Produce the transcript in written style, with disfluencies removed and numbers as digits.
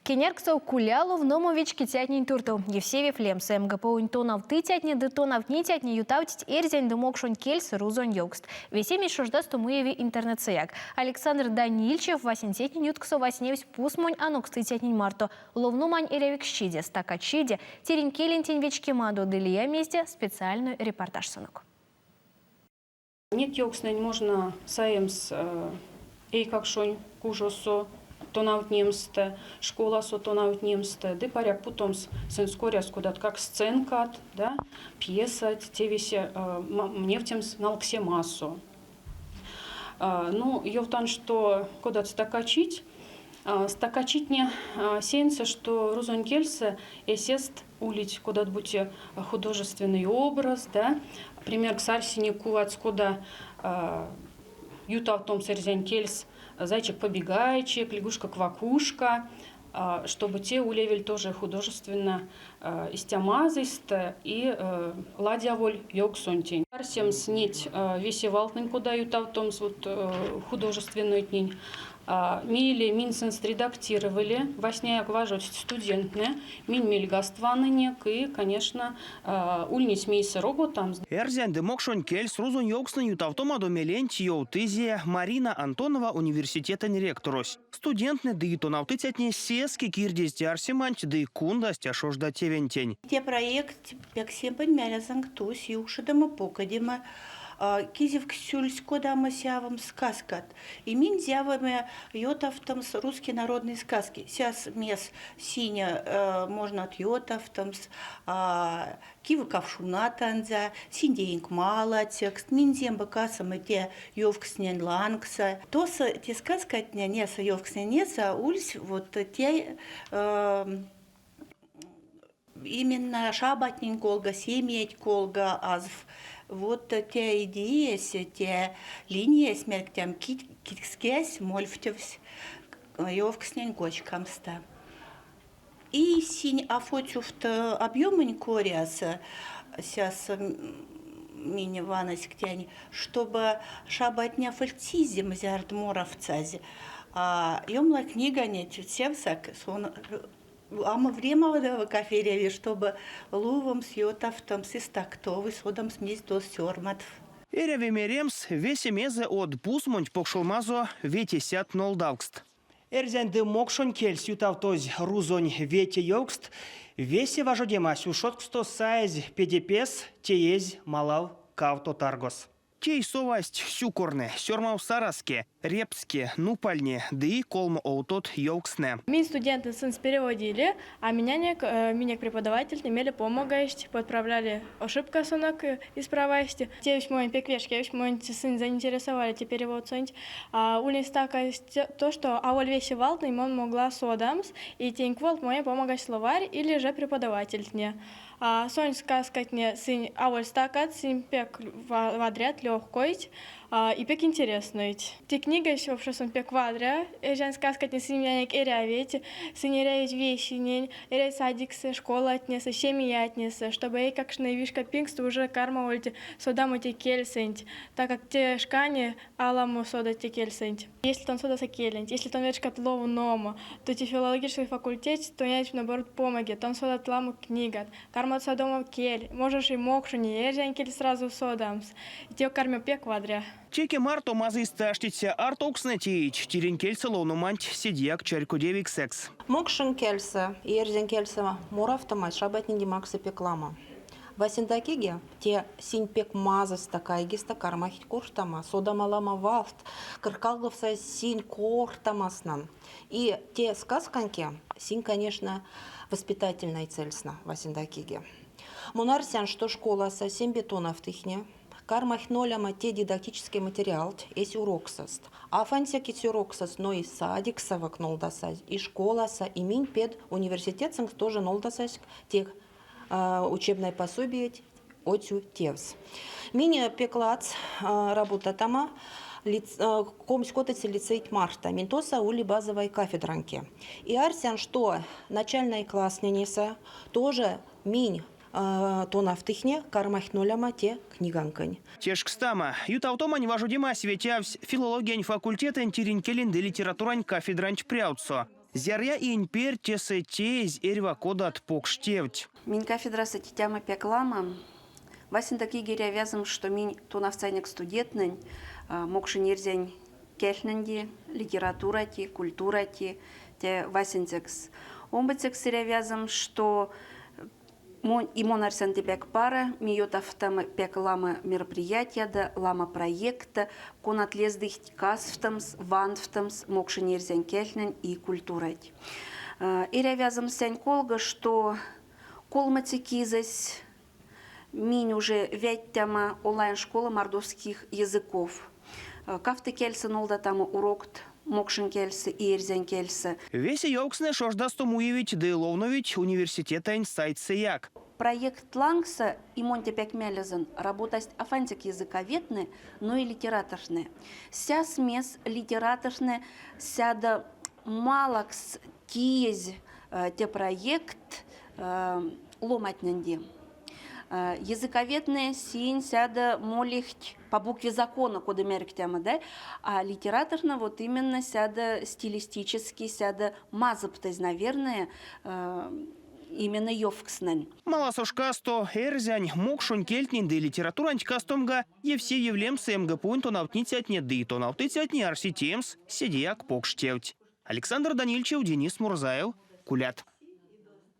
Кенярксов куля ловномо вечкицятнень туртов. Евсевьев лемсэ МГПУ-нь тонавтыцятне ды тонавтницятне ютавтсть эрзянь ды мокшонь кельс рузонь ёвкст. Весемесь шождасто муеви интернетсэяк. Александр Данильчев васенцетнень ютксо вастневсь пусмонь анокстыцятнень марто. Ловномань эрявиксчиде, стакачиде, тиринь келентень вечкемадо ды лия мезде специальной репортажсонок. Неть ёвкстнэнь можна саемс эйкакшонь кужосо тонавтнемстэ, школасо тонавтнемстэ ды паряк путомс сынст коряс кодаткак сценкат, да, пьесат, те весе невтемс налксемасо. Ну, ёвтан, што кодат стакачить. Стакачитне сеньсэ, што рузонь кельсэ эсест улить кодат-бути художественный образ, да, примеркс арсинек куватьс, кода ютавтомс эрзянь кельс зайчик-побегайчик, лягушка-квакушка, чтобы те улевель тоже художественно истя мазыйстэ и ладяволь ёвксонтень. Арсемс неть весе валтнэнь, кода ютавтомс вот художественнойтнень. Мейле минь сынст редактировали, васняяк важодсть студенттнэ, минь мельгаст ванынек и, конечно, ульнесь мейсэ роботамс. Эрзянь ды мокшонь кельс рузонь ёвкстнэнь ютавтомадо меленть ёвтызе Марина Антонова университетэнь ректорось. Студенттнэ ды тонавтыцятне сеске кирдизь те арсеманть ды кундасть а шожда тевентень. Те проект пек сепень мелезэнк тусь ушодомо покодема кизэвкс кодамо сявомс сказкат. И минь зяваме ютавтомс русские народные сказки. Сейчас мес синя можно ютавтомс, кива кавшуна танза, синдеинк мало текст, минь касама те ёвкстнэнь лангсо. Тосо те сказкатне несэ ёвкстнэ несэ ульсь вот те именно шабатнень колга, семиять колга азв. Вот те идеясь, те линиясь мерктям киткскесь мольфтевсь ёвкстнэнь кочкамсто. И синь афотюфт объемонь коряс сейчас минь ваныть чтобы шабатня фальцизм зярд моравцазь. А ёмла книга не севсак сон Ламо врема кафе чтобы лувомс, ютавтомс, истактовый, содамс мезть сёрмадов. Эряви меремс, весемезэ од пусмонть покшолмазо ветесядт нолдавкст. Эрзянь ды мокшонь кельс ютавтозь рузонь вете ёвкст, весе важодемась ушодксто саезь педе-пес теезь малав кавто таргос. Тей совасть сюкорнэ, сёрмав саразке, репске, нупальне ды колмо овтот ёвкстнэ. Минь студенты сынст переводили, а минянек, минек преподавательтне меле помогасть, подправляли ошибкасонок исправасть. Тевсь монь пек вечкевсь, монь сынь заинтересовали те переводсонть. Ульнесь такая то, что аволь весе валтнэ мон могла содамс, и тень кувалт моя помогась словарь или же преподавательтне. Сонсь сказкатне сынь аволь стакат, сынь пек вадрят, лёгкойть и пек интереснойть. Те книгась вообще сон пек вадря, эрзянь сказкатне сынь миненек эрявить, сынь эрявить весенень, эрявить садиксэ, школатнесэ, семиятнесэ, чтобы эйкакштне вишка пингстэ уже кармавольть содамо те кельсэнть, так как те шкане аламо содыть те кельсэнть. Если тон содаса келенть, если тон вечкат ловномо, то те филологической факультетс тонеть наоборот помоги, тон содат ламо книгат, кармат содамо кель, можешь и мокшонь, и эрзянь кель сразу содамс. Те карми пек вадря. Теке марто мазыйстэ аштиця артовкстнэ теить тиринь кельсэ ловноманть седеяк чарькодевиксэкс. Мокшонь кельсэ и эрзянь кельсэ моравтомась шабатнень максы пек ламо. Васенцекиге те синь пек мазыйстэ кайгистэ кармасть кортамо, содамо ламо валт, кыркалгавтса синь кортамоснан. И те сказканьке синь, конечно, воспитательной цельсна васенцекиге. Мон арсян, что школасо семь бетонов тыхне, кармасть нолямо те дидактический материалт эсь уроксост. А ансяк эсь уроксост, но и садиксэвак нолдасазь, и школасо, и минь пед университетсэнк тоже нолдасазь тех учебной пособие отю тевс. Минь пек ладс работатама комськотеце лицейть марто. Минь тосо ули базовой кафедранке. И арсян, что начальной класстнэнесэ тоже минь тонавтыхне кармасть ноляма те книганкань. Тешкстама, ютавтомань важодемась ветявсь филологиянь факультетэнь тиринь келень ды литературань кафедранть прявтсо. Зярыя иень перть тесэ теезь эрьва кодат покш тевть. Минь кафедрасо тетямо пек ламо. Васень эрявязым, што минь тонавтсынек студентнэнь, мокшонь-эрзянь кельтнень литературати, культурати, те васенцекс. Омбоцекс эрявязым, што и мон арсян те пек пара, минь ютавтомо пек ламо мероприятия ламо проектт, конат лездыть касвтомс, ванстомс мокшонь-эрзянь кельтнень и культурать. Эрявязым сень колго, што колмоце кизэсь минь уже ветямо онлайн-школа мордовских языков. Кавто кельсэ нолдатамо урокт, мокшонь кельсэ и эрзянь кельсэ. Весе ёвкстнэ шождасто муевить ды ловновить университетэнь сайтсэяк. Проект лангсо и монь те пек мелезэн работасть авансяк языковедтнэ, но и литератортнэ. Ся смес литератортнэ седе малакс теезь те проект ломатненде. Языковедтнэ сынь седе молихть по букве закона, кода мерктямо, да? А литератортнэ вот именно седе стилистически, седе мазыптызь, наверное, именно ёвкстнэнь. Маласо шкасто эрзянь, мокшонь кельтнень ды литературанть кастомга Евсевьев лемсэ МГПУ-нь тонавтницятне ды тонавтыцятне арсить теемс седеяк покш тевть. Александр Данильчев, Денис Мурзаев, Кулят.